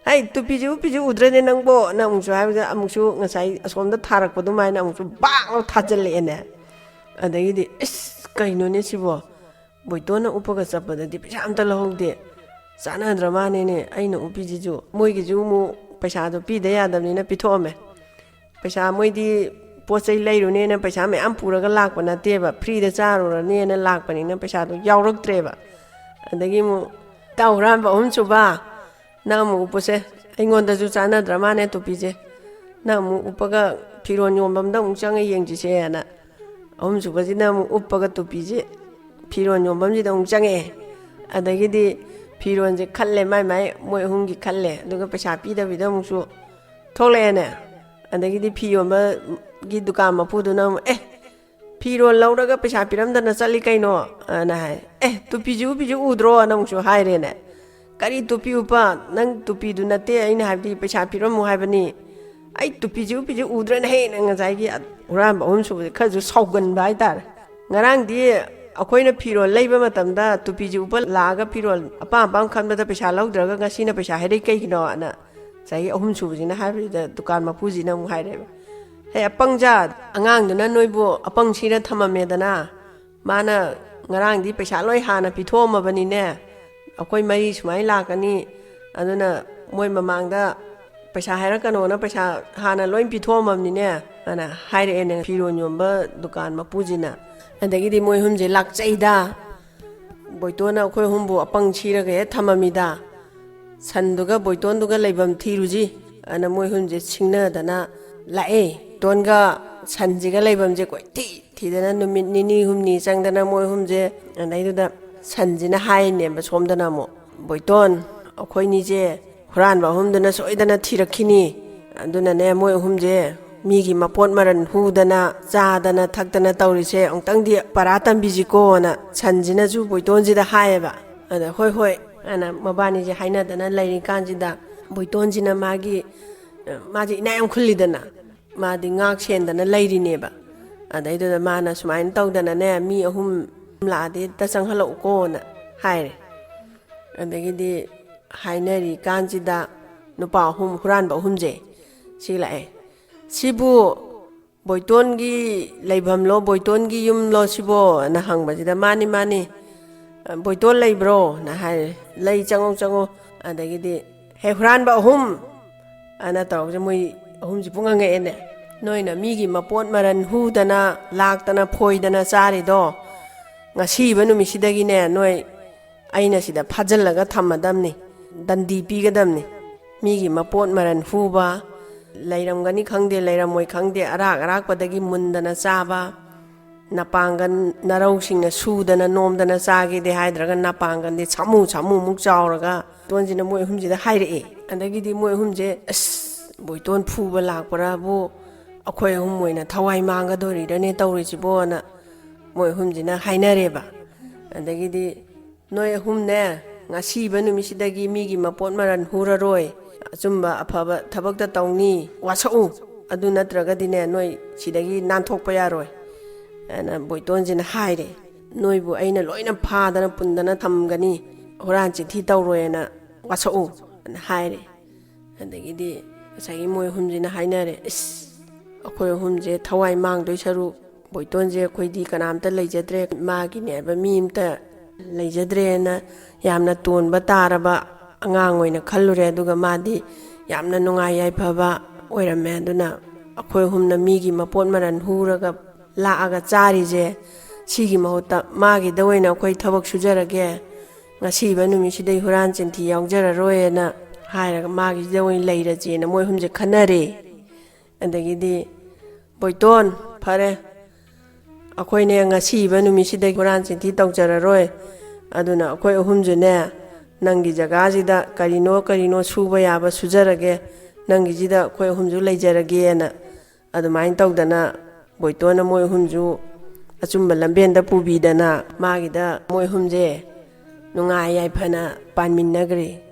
"ꯍꯩ, ꯇꯨꯄꯤꯁꯦ ꯎꯞꯄꯤꯁꯦ ꯎꯗ꯭ꯔꯅꯦ ꯅꯪꯕꯣ?" ꯅ ꯑꯃꯨꯛꯁꯨ ꯍꯥꯏꯕꯗ, ꯑꯃꯨꯛꯁꯨ ꯉꯁꯥꯏ ꯑꯁꯣꯝꯗ ꯊꯥꯔꯛꯄ ꯑꯗꯨꯃꯥꯏꯅ ꯑꯃꯨꯛꯁꯨ ꯕꯥꯛ ꯂꯥꯎ ꯊꯥꯖꯤꯜꯂꯛꯑꯦꯅꯦ꯫ ꯑꯗꯒꯤꯗꯤ, "ꯏꯁ, ꯀꯩꯅꯣꯅꯦ ꯁꯤꯕꯣ? ꯕꯣꯏꯇꯣꯟꯅ ꯎꯞꯄꯒ ꯆꯠꯄꯗꯗꯤ ꯄꯩꯁꯥ ꯑꯝꯇ ꯂꯧꯍꯧꯗꯦ꯫ ꯆꯥꯟꯅꯗ꯭ꯔ ꯃꯥꯅꯦꯅꯦ ꯑꯩꯅ ꯎꯞꯄꯤꯁꯤꯁꯨ꯫" ꯃꯣꯏꯒꯤꯁꯨ ꯑꯃꯨꯛ ꯄꯩꯁꯥꯗꯣ ꯄꯤꯗ ꯌꯥꯗꯕꯅꯤꯅ ꯄꯤꯊꯣꯛꯑꯝꯃꯦ꯫ ꯄꯩꯁꯥ, ꯃꯣꯏꯗꯤ ꯄꯣꯠ ꯆꯩ ꯂꯩꯔꯨꯅꯦꯅ ꯄꯩꯁꯥ ꯃꯌꯥꯝ ꯄꯨꯔꯒ ꯂꯥꯛꯄ ꯅꯠꯇꯦꯕ, ꯐ꯭ꯔꯤꯗ ꯆꯥꯔꯨꯔꯅꯦꯅ ꯂꯥꯛꯄꯅꯤꯅ ꯄꯩꯁꯥꯗꯣ ꯌꯥꯎꯔꯛꯇ꯭ꯔꯦꯕ꯫ ꯑꯗꯒꯤ ꯑꯃꯨꯛ, "ꯏꯇꯥꯎ ꯍꯨꯔꯥꯟꯕ ꯑꯍꯨꯝꯁꯨꯕ, ꯅꯪ ꯑꯃꯨꯛ ꯎꯞꯄꯁꯦ, ꯑꯩꯉꯣꯟꯗꯁꯨ ꯆꯥꯟꯅꯗ꯭ꯔ ꯃꯥꯅꯦ ꯇꯨꯄꯤꯁꯦ꯫ ꯅꯪ ꯑꯃꯨꯛ ꯎꯞꯄꯒ ꯐꯤꯔꯣꯟ ꯌꯣꯟꯐꯝꯗ ꯑꯃꯨꯛ ꯆꯪꯉ ꯌꯦꯡꯁꯤꯁꯦꯅ" ꯑꯍꯨꯝꯁꯨꯕꯁꯤꯅ ꯑꯃꯨꯛ ꯎꯞꯄꯒ ꯇꯨꯄꯤꯁꯦ ꯐꯤꯔꯣꯟ ꯌꯣꯟꯐꯝꯁꯤꯗ ꯑꯃꯨꯛ ꯆꯪꯉꯛꯑꯦ꯫ ꯑꯗꯒꯤꯗꯤ ꯐꯤꯔꯣꯟꯁꯦ ꯈꯜꯂꯦ, ꯃꯥꯏ ꯃꯥꯏ ꯃꯣꯏ ꯑꯍꯨꯝꯒꯤ ꯈꯜꯂꯦ, ꯑꯗꯨꯒ ꯄꯩꯁꯥ ꯄꯤꯗꯕꯤꯗ ꯑꯃꯨꯛꯁꯨ ꯊꯣꯛꯂꯛꯑꯦꯅꯦ꯫ ꯑꯗꯒꯤꯗꯤ ꯐꯤ ꯌꯣꯟꯕꯒꯤ ꯗꯨꯀꯥꯟ ꯃꯄꯨꯗꯨꯅ ꯑꯃꯨꯛ, "ꯑꯦ, ꯐꯤꯔꯣꯜ ꯂꯧꯔꯒ ꯄꯩꯁꯥ ꯄꯤꯔꯝꯗꯅ ꯆꯠꯂꯤ ꯀꯩꯅꯣ?" ꯑꯅ ꯍꯥꯏ꯫ "ꯑꯦ, ꯇꯨꯄꯤꯁꯨ ꯎꯞꯄꯤꯁꯨ ꯎꯗ꯭ꯔꯣ?" ꯑꯅ ꯑꯃꯨꯛꯁꯨ ꯍꯥꯏꯔꯦꯅꯦ꯫ "ꯀꯔꯤ ꯇꯨꯄꯤ ꯎꯞꯄ? ꯅꯪ ꯇꯨꯄꯤꯗꯨ ꯅꯠꯇꯦ ꯑꯩꯅ ꯍꯥꯏꯕꯗꯤ, ꯄꯩꯁꯥ ꯄꯤꯔꯝꯃꯨ ꯍꯥꯏꯕꯅꯤ꯫ ꯑꯩ ꯇꯨꯄꯤꯁꯨ ꯎꯞꯄꯤꯁꯨ ꯎꯗ꯭ꯔꯅ ꯍꯦꯟꯅ" ꯉꯁꯥꯏꯒꯤ ꯍꯨꯔꯥꯟꯕ ꯑꯍꯨꯝꯁꯨꯕꯁꯦ ꯈꯔꯁꯨ ꯁꯥꯎꯒꯟꯕ ꯍꯥꯏꯇꯥꯔꯦ꯫ "ꯉꯔꯥꯡꯗꯤ ꯑꯩꯈꯣꯏꯅ ꯐꯤꯔꯣꯜ ꯂꯩꯕ ꯃꯇꯝꯗ ꯇꯨꯄꯤꯁꯦ ꯎꯞꯄ ꯂꯥꯛꯑꯒ ꯐꯤꯔꯣꯜ ꯑꯄꯥꯝ ꯑꯄꯥꯝ ꯈꯟꯕꯗ ꯄꯩꯁꯥ ꯂꯧꯗ꯭ꯔꯒ ꯉꯁꯤꯅ ꯄꯩꯁꯥ ꯍꯥꯏꯔꯛꯏ ꯀꯩꯒꯤꯅꯣ?" ꯑꯅ ꯉꯁꯥꯏꯒꯤ ꯑꯍꯨꯝꯁꯨꯕꯁꯤꯅ ꯍꯥꯏꯕꯁꯤꯗ ꯗꯨꯀꯥꯟ ꯃꯄꯨꯁꯤꯅ ꯑꯃꯨꯛ ꯍꯥꯏꯔꯦꯕ, "ꯍꯦ ꯑꯄꯪꯖꯥ, ꯑꯉꯥꯡꯗꯨꯅ ꯅꯣꯏꯕꯨ ꯑꯄꯪ ꯁꯤꯅ ꯊꯝꯃꯝꯃꯦꯗꯅ, ꯃꯥꯅ ꯉꯔꯥꯡꯗꯤ ꯄꯩꯁꯥ ꯂꯣꯏ ꯍꯥꯟꯅ ꯄꯤꯊꯣꯛꯑꯝꯃꯕꯅꯤꯅꯦ, ꯑꯩꯈꯣꯏ ꯃꯔꯤ ꯁꯨꯃꯥꯏꯅ ꯂꯥꯛꯀꯅꯤ, ꯑꯗꯨꯅ ꯃꯣꯏ ꯃꯃꯥꯡꯗ ꯄꯩꯁꯥ ꯍꯥꯏꯔꯛꯀꯅꯣꯅ ꯄꯩꯁꯥ ꯍꯥꯟꯅ ꯂꯣꯏ ꯄꯤꯊꯣꯛꯑꯝꯃꯕꯅꯤꯅꯦ" ꯑꯅ ꯍꯥꯏꯔꯛꯑꯦꯅꯦ ꯐꯤꯔꯣꯟ ꯌꯣꯟꯕ ꯗꯨꯀꯥꯟ ꯃꯄꯨꯁꯤꯅ꯫ ꯑꯗꯒꯤꯗꯤ ꯃꯣꯏ ꯑꯍꯨꯝꯁꯦ ꯂꯥꯛꯆꯩꯗ, ꯕꯣꯏꯇꯣꯟꯅ ꯑꯩꯈꯣꯏ ꯑꯍꯨꯝꯕꯨ ꯑꯄꯪ ꯁꯤꯔꯒ ꯍꯦꯛ ꯊꯝꯃꯝꯃꯤꯗ꯫ ꯁꯟꯗꯨꯒ ꯕꯣꯏꯇꯣꯟꯗꯨꯒ ꯂꯩꯐꯝ ꯊꯤꯔꯨꯁꯤ ꯑꯅ ꯃꯣꯏ ꯑꯍꯨꯝꯁꯦ ꯁꯤꯡꯅꯗꯅ ꯂꯥꯛꯑꯦ꯫ ꯕꯣꯏꯇꯣꯟꯒ ꯁꯟꯁꯤꯒ ꯂꯩꯐꯝꯁꯦ ꯀꯣꯏꯊꯤ ꯊꯤꯗꯅ ꯅꯨꯃꯤꯠ ꯅꯤꯅꯤ ꯍꯨꯝꯅꯤ ꯆꯪꯗꯅ ꯃꯣꯏ ꯑꯍꯨꯝꯁꯦ, ꯑꯗꯩꯗꯨꯗ ꯁꯟꯁꯤꯅ ꯍꯥꯏꯅꯦꯕ ꯁꯣꯝꯗꯅ ꯑꯃꯨꯛ, "ꯕꯣꯏꯇꯣꯟ, ꯑꯩꯈꯣꯏꯅꯤꯁꯦ ꯍꯨꯔꯥꯟꯕ ꯑꯍꯨꯝꯗꯨꯅ ꯁꯣꯏꯗꯅ ꯊꯤꯔꯛꯈꯤꯅꯤ꯫ ꯑꯗꯨꯅꯅꯦ ꯃꯣꯏ ꯑꯍꯨꯝꯁꯦ ꯃꯤꯒꯤ ꯃꯄꯣꯠ ꯃꯔꯟ ꯍꯨꯗꯅ ꯆꯥꯗꯅ ꯊꯛꯇꯅ ꯇꯧꯔꯤꯁꯦ ꯑꯃꯨꯛꯇꯪꯗꯤ ꯄꯔꯥ ꯇꯝꯕꯤꯁꯤꯀꯣꯅ" ꯁꯟꯁꯤꯅꯁꯨ ꯕꯣꯏꯇꯣꯟꯁꯤꯗ ꯍꯥꯏꯌꯦꯕ꯫ ꯑꯗ "ꯍꯣꯏ, ꯍꯣꯏ" ꯑꯅ ꯃꯕꯥꯅꯤꯁꯦ ꯍꯥꯏꯅꯗꯅ ꯂꯩꯔꯤꯀꯥꯟꯁꯤꯗ, ꯕꯣꯏꯇꯣꯟꯁꯤꯅ ꯃꯥꯒꯤ, ꯑ, ꯃꯥꯁꯦ ꯏꯅꯥ ꯌꯥꯝ ꯈꯨꯜꯂꯤꯗꯅ, ꯃꯥꯗꯤ ꯉꯥꯛ ꯁꯦꯟꯗꯅ ꯂꯩꯔꯤꯅꯦꯕ꯫ ꯑꯗꯩꯗꯨꯗ ꯃꯥꯅ ꯁꯨꯃꯥꯏꯅ ꯇꯧꯗꯅꯅꯦ, "ꯃꯤ ꯑꯍꯨꯝ ꯂꯥꯛꯑꯗꯤ ꯍꯦꯛꯇ ꯆꯪꯍꯜꯂꯛꯎꯀꯣꯅ" ꯍꯥꯏꯔꯦ꯫ ꯑꯗꯒꯤꯗꯤ ꯍꯥꯏꯅꯔꯤ ꯀꯥꯟꯁꯤꯗ ꯅꯨꯄꯥ ꯑꯍꯨꯝ, ꯍꯨꯔꯥꯟꯕ ꯑꯍꯨꯝꯁꯦ ꯁꯤ ꯂꯥꯛꯑꯦ꯫ "ꯁꯤꯕꯨ ꯕꯣꯏꯇꯣꯟꯒꯤ ꯂꯩꯐꯝꯂꯣ, ꯕꯣꯏꯇꯣꯟꯒꯤ ꯌꯨꯝꯂꯣ ꯁꯤꯕꯣꯅ" ꯍꯪꯕꯁꯤꯗ, "ꯃꯥꯅꯤ, ꯃꯥꯅꯤ, ꯕꯣꯏꯇꯣꯟ ꯂꯩꯕ꯭ꯔꯣꯅ" ꯍꯥꯏꯔꯦ꯫ "ꯂꯩ, ꯆꯪꯉꯣ, ꯆꯪꯉꯣ"꯫ ꯑꯗꯒꯤꯗꯤ, "ꯍꯦ, ꯍꯨꯔꯥꯟꯕ ꯑꯍꯨꯝ!" ꯑꯅ ꯇꯧꯔꯒ ꯃꯣꯏ ꯑꯍꯨꯝꯁꯤ ꯄꯨꯡꯉꯪ ꯉꯛꯑꯦꯅꯦ꯫ "ꯅꯣꯏꯅ ꯃꯤꯒꯤ ꯃꯄꯣꯠ ꯃꯔꯟ ꯍꯨꯗꯅ, ꯂꯥꯛꯇꯅ, ꯐꯣꯏꯗꯅ ꯆꯥꯔꯤꯗꯣ, ꯉꯁꯤꯕ ꯅꯨꯃꯤꯠꯁꯤꯗꯒꯤꯅꯦ, ꯅꯣꯏ ꯑꯩꯅ ꯁꯤꯗ ꯐꯥꯖꯤꯜꯂꯒ ꯊꯝꯃꯗꯝꯅꯤ, ꯗꯟꯗꯤ ꯄꯤꯒꯗꯝꯅꯤ꯫ ꯃꯤꯒꯤ ꯃꯄꯣꯠ ꯃꯔꯟ ꯍꯨꯕ, ꯂꯩꯔꯝꯒꯅꯤ ꯈꯪꯗꯦ, ꯂꯩꯔꯝꯃꯣꯏ ꯈꯪꯗꯦ, ꯑꯔꯥꯛ ꯑꯔꯥꯛꯄꯗꯒꯤ ꯃꯨꯟꯗꯅ ꯆꯥꯕ, ꯅꯄꯥꯡꯒꯜ ꯅꯔꯧꯁꯤꯡꯅ ꯁꯨꯗꯅ ꯅꯣꯝꯗꯅ ꯆꯥꯒꯦꯗꯤ ꯍꯥꯏꯗ꯭ꯔꯒ, ꯅꯄꯥꯡꯒꯜꯗꯤ ꯁꯥꯃꯨ ꯁꯥꯃꯨꯃꯨꯛ ꯆꯥꯎꯔꯒ", ꯕꯣꯏꯇꯣꯟꯁꯤꯅ ꯃꯣꯏ ꯑꯍꯨꯝꯁꯤꯗ ꯍꯥꯏꯔꯛꯑꯦ꯫ ꯑꯗꯒꯤꯗꯤ ꯃꯣꯏ ꯑꯍꯨꯝꯁꯦ, "ꯑꯁ, ꯕꯣꯏꯇꯣꯟ ꯐꯨꯕ ꯂꯥꯛꯄ꯭ꯔꯥꯕꯨ, ꯑꯩꯈꯣꯏ ꯑꯍꯨꯝ ꯑꯣꯏꯅ ꯊꯋꯥꯏ ꯃꯥꯡꯒꯗꯣꯔꯤꯔꯅꯦ ꯇꯧꯔꯤꯁꯤꯕꯣꯅ" ꯃꯣꯏ ꯑꯍꯨꯝꯁꯤꯅ ꯍꯥꯏꯅꯔꯦꯕ꯫ ꯑꯗꯒꯤꯗꯤ, "ꯅꯣꯏ ꯑꯍꯨꯝꯅꯦ, ꯉꯁꯤꯕ ꯅꯨꯃꯤꯠꯁꯤꯗꯒꯤ ꯃꯤꯒꯤ ꯃꯄꯣꯠ ꯃꯔꯟ ꯍꯨꯔꯔꯣꯏ, ꯑꯆꯨꯝꯕ ꯑꯐꯕ ꯊꯕꯛꯇ ꯇꯧꯅꯤ, ꯋꯥꯁꯛꯎ, ꯑꯗꯨ ꯅꯠꯇ꯭ꯔꯒꯗꯤꯅꯦ, ꯅꯣꯏ ꯁꯤꯗꯒꯤ ꯅꯥꯟꯊꯣꯛꯄ ꯌꯥꯔꯣꯏ" ꯑꯅ ꯕꯣꯏꯇꯣꯟꯁꯤꯅ ꯍꯥꯏꯔꯦ꯫ "ꯅꯣꯏꯕꯨ ꯑꯩꯅ ꯂꯣꯏꯅ ꯐꯥꯗꯅ ꯄꯨꯟꯗꯅ ꯊꯝꯒꯅꯤ, ꯍꯨꯔꯥꯟ ꯆꯤꯟꯊꯤ ꯇꯧꯔꯣꯏꯅ ꯋꯥꯁꯛꯎ" ꯑꯅ ꯍꯥꯏꯔꯦ꯫ ꯑꯗꯒꯤꯗꯤ ꯉꯁꯥꯏꯒꯤ ꯃꯣꯏ ꯑꯍꯨꯝꯁꯤꯅ ꯍꯥꯏꯅꯔꯦ, "ꯏꯁ, ꯑꯩꯈꯣꯏ ꯑꯍꯨꯝꯁꯦ ꯊꯋꯥꯏ ꯃꯥꯡꯗꯣꯏ ꯁꯔꯨꯛ, ꯕꯣꯏꯇꯣꯟꯁꯦ ꯑꯩꯈꯣꯏꯗꯤ ꯀꯅꯥꯝꯇ ꯂꯩꯖꯗ꯭ꯔꯦ, ꯃꯥꯒꯤꯅꯦ ꯍꯥꯏꯕ ꯃꯤ ꯑꯃꯇ ꯂꯩꯖꯗ꯭ꯔꯦꯅ ꯌꯥꯝꯅ ꯇꯣꯟꯕ ꯇꯥꯔꯕ ꯑꯉꯥꯡ ꯑꯣꯏꯅ ꯈꯜꯂꯨꯔꯦ꯫ ꯑꯗꯨꯒ ꯃꯥꯗꯤ ꯌꯥꯝꯅ ꯅꯨꯡꯉꯥꯏ ꯌꯥꯏꯐꯕ ꯑꯣꯏꯔꯝꯃꯦ꯫ ꯑꯗꯨꯅ ꯑꯩꯈꯣꯏ ꯑꯍꯨꯝꯅ ꯃꯤꯒꯤ ꯃꯄꯣꯠ ꯃꯔꯟ ꯍꯨꯔꯒ ꯂꯥꯛꯑꯒ ꯆꯥꯔꯤꯁꯦ, ꯁꯤꯒꯤ ꯃꯍꯨꯠꯇ ꯃꯥꯒꯤꯗ ꯑꯣꯏꯅ ꯑꯩꯈꯣꯏ ꯊꯕꯛ ꯁꯨꯖꯔꯒꯦ, ꯉꯁꯤꯕ ꯅꯨꯃꯤꯠꯁꯤꯗꯩ ꯍꯨꯔꯥꯟ ꯆꯤꯟꯊꯤ ꯌꯥꯎꯖꯔꯔꯣꯏꯅ ꯍꯥꯏꯔꯒ ꯃꯥꯒꯤꯁꯤꯗ ꯑꯣꯏꯅ ꯂꯩꯔꯁꯦꯅ ꯃꯣꯏ ꯑꯍꯨꯝꯁꯦ ꯈꯟꯅꯔꯦ꯫ ꯑꯗꯒꯤꯗꯤ, "ꯕꯣꯏꯇꯣꯟ, ꯐꯔꯦ, ꯑꯩꯈꯣꯏꯅꯦ ꯉꯁꯤꯕ ꯅꯨꯃꯤꯠꯁꯤꯗꯒꯤ ꯍꯨꯔꯥꯟ ꯆꯤꯟꯊꯤ ꯇꯧꯖꯔꯔꯣꯏ, ꯑꯗꯨꯅ ꯑꯩꯈꯣꯏ ꯑꯍꯨꯝꯁꯨꯅꯦ ꯅꯪꯒꯤ ꯖꯒꯥꯁꯤꯗ ꯀꯔꯤꯅꯣ ꯀꯔꯤꯅꯣ ꯁꯨꯕ ꯌꯥꯕ ꯁꯨꯖꯔꯒꯦ, ꯅꯪꯒꯤꯁꯤꯗ ꯑꯩꯈꯣꯏ ꯑꯍꯨꯝꯁꯨ ꯂꯩꯖꯔꯒꯦꯅ" ꯑꯗꯨꯃꯥꯏꯅ ꯇꯧꯗꯅ ꯕꯣꯏꯇꯣꯟꯅ ꯃꯣꯏ ꯑꯍꯨꯝꯁꯨ ꯑꯆꯨꯝꯕ ꯂꯝꯕꯦꯟꯗ ꯄꯨꯕꯤꯗꯅ ꯃꯥꯒꯤꯗ ꯃꯣꯏ ꯑꯍꯨꯝꯁꯦ ꯅꯨꯡꯉꯥꯏ ꯌꯥꯏꯐꯅ ꯄꯥꯟꯃꯤꯟꯅꯈ꯭ꯔꯦ꯫